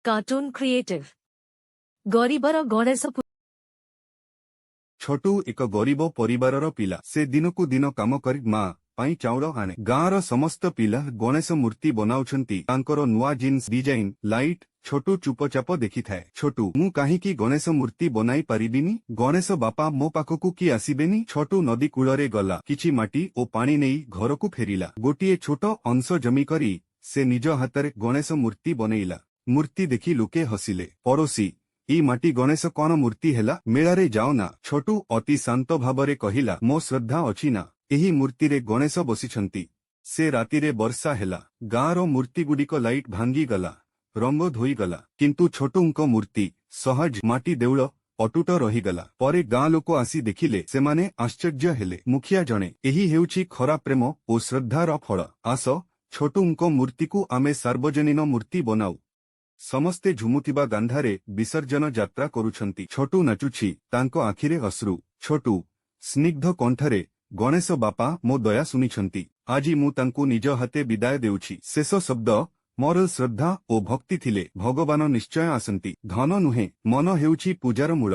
Cartoon creative. ଗରିବର ଗଣେଶ। ଛୋଟୁ ଏକ ଗରିବ ପରିବାରର ପିଲା। ସେ ଦିନକୁ ଦିନ କାମ କରି ମା ପାଇଁ ଚାଉଳ ଆଣେ। ଗାଁର ସମସ୍ତ ପିଲା ଗଣେଶ ମୂର୍ତ୍ତି ବନାଉଛନ୍ତି, ତାଙ୍କର ନୂଆ ଜିନ୍ସ, ଡିଜାଇନ, ଲାଇଟ୍। ଛୋଟୁ ଚୁପଚାପ ଦେଖିଥାଏ। ଛୋଟୁ, ମୁଁ କାହିଁକି ଗଣେଶ ମୂର୍ତ୍ତି ବନାଇ ପାରିବିନି? ଗଣେଶ ବାପା ମୋ ପାଖକୁ କି ଆସିବେନି? ଛୋଟୁ ନଦୀ କୂଳରେ ଗଲା। କିଛି ମାଟି ଓ ପାଣି ନେଇ ଘରକୁ ଫେରିଲା। ଗୋଟିଏ ଛୋଟ ଅଂଶ ଜମି କରି ସେ ନିଜ ହାତରେ ଗଣେଶ ମୂର୍ତ୍ତି ବନେଇଲା। ମୂର୍ତ୍ତି ଦେଖି ଲୋକେ ହସିଲେ। ପଡ଼ୋଶୀ, ଏଇ ମାଟି ଗଣେଶ କଣ ମୂର୍ତ୍ତି ହେଲା? ମେଳାରେ ଯାଅ ନା। ଛୋଟୁ ଅତି ଶାନ୍ତ ଭାବରେ କହିଲା, ମୋ ଶ୍ରଦ୍ଧା ଅଛି ନା। ଏହି ମୂର୍ତ୍ତିରେ ଗଣେଶ ବସିଛନ୍ତି। ସେ ରାତିରେ ବର୍ଷା ହେଲା। ଗାଁର ମୂର୍ତ୍ତିଗୁଡ଼ିକ ଲାଇଟ୍ ଭାଙ୍ଗିଗଲା, ରଙ୍ଗ ଧୋଇଗଲା। କିନ୍ତୁ ଛୋଟୁଙ୍କ ମୂର୍ତ୍ତି, ସହଜ ମାଟି ଦେଉଳ, ଅଟୁଟ ରହିଗଲା। ପରେ ଗାଁ ଲୋକ ଆସି ଦେଖିଲେ। ସେମାନେ ଆଶ୍ଚର୍ଯ୍ୟ ହେଲେ। ମୁଖିଆ ଜଣେ, ଏହି ହେଉଛି ଖରା ପ୍ରେମ ଓ ଶ୍ରଦ୍ଧାର ଫଳ। ଆସ, ଛୋଟୁଙ୍କ ମୂର୍ତ୍ତିକୁ ଆମେ ସାର୍ବଜନୀନ ମୂର୍ତ୍ତି ବନାଉ। ସମସ୍ତେ ଝୁମୁଥିବା ଗାନ୍ଧାରେ ବିସର୍ଜନ ଯାତ୍ରା କରୁଛନ୍ତି। ଛୋଟୁ ନାଚୁଛି, ତାଙ୍କ ଆଖିରେ ଅଶ୍ରୁ। ଛୋଟୁ, ସ୍ନିଗ୍ଧ କଣ୍ଠରେ, ଗଣେଶ ବାପା ମୋ ଦୟା ଶୁଣିଛନ୍ତି। ଆଜି ମୁଁ ତାଙ୍କୁ ନିଜ ହାତେ ବିଦାୟ ଦେଉଛି। ଶେଷ ଶବ୍ଦ, ମୋର ଶ୍ରଦ୍ଧା ଓ ଭକ୍ତି ଥିଲେ ଭଗବାନ ନିଶ୍ଚୟ ଆସନ୍ତି। ଧନ ନୁହେଁ, ମନ ହେଉଛି ପୂଜାର ମୂଳ।